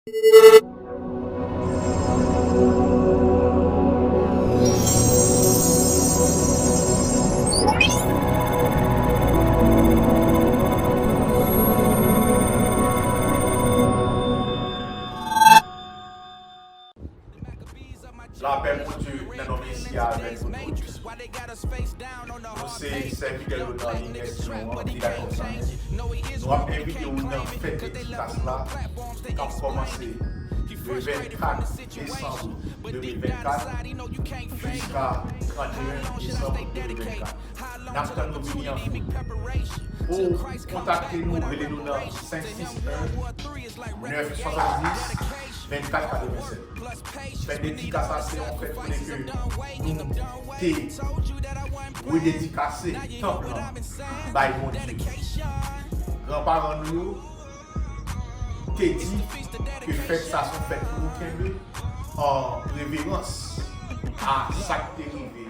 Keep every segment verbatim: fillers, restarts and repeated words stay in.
Lapè Bondye nan non Mesi a avèk nou tout. Nou se sèvitè yo nan Liy Nèsyon an, Didakòm Samen. Nou ap envite w nan fèt dedikas la k ap kòmanse le vennkat desanm de mil vennkat jiska trannteyen desanm de mil vennkat. N ap tann nou vini an foul. Pou kontakte nou, rele nou nan senk sis en nèf swasanndis vennkat katrevennsèt. Fèt dedikas la se yon fèt kote ke nou te rededikase tanp lan bay Bondye. Granparan nou yo te di ke fèt sa se yon fèt pou nou kenbe an reverans a sa k te rive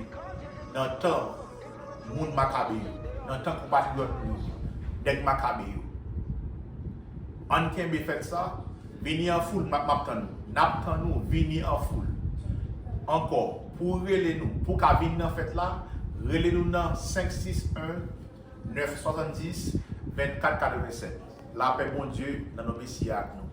nan tan moun Makabe yo, nan tan konpatriyòt nou yo, nèg Makabe yo. Ann kenbe fèt sa, vini an foul, m ap, m ap tann nou. N ap tann nou, vini an foul. Ankò, pou w rele nou, pou w ka vin nan fèt la, rele nou nan senk sis en nèf swasanndis vennkat katrevennsèt. Lapè Bondye nan non Mesi a ak nou.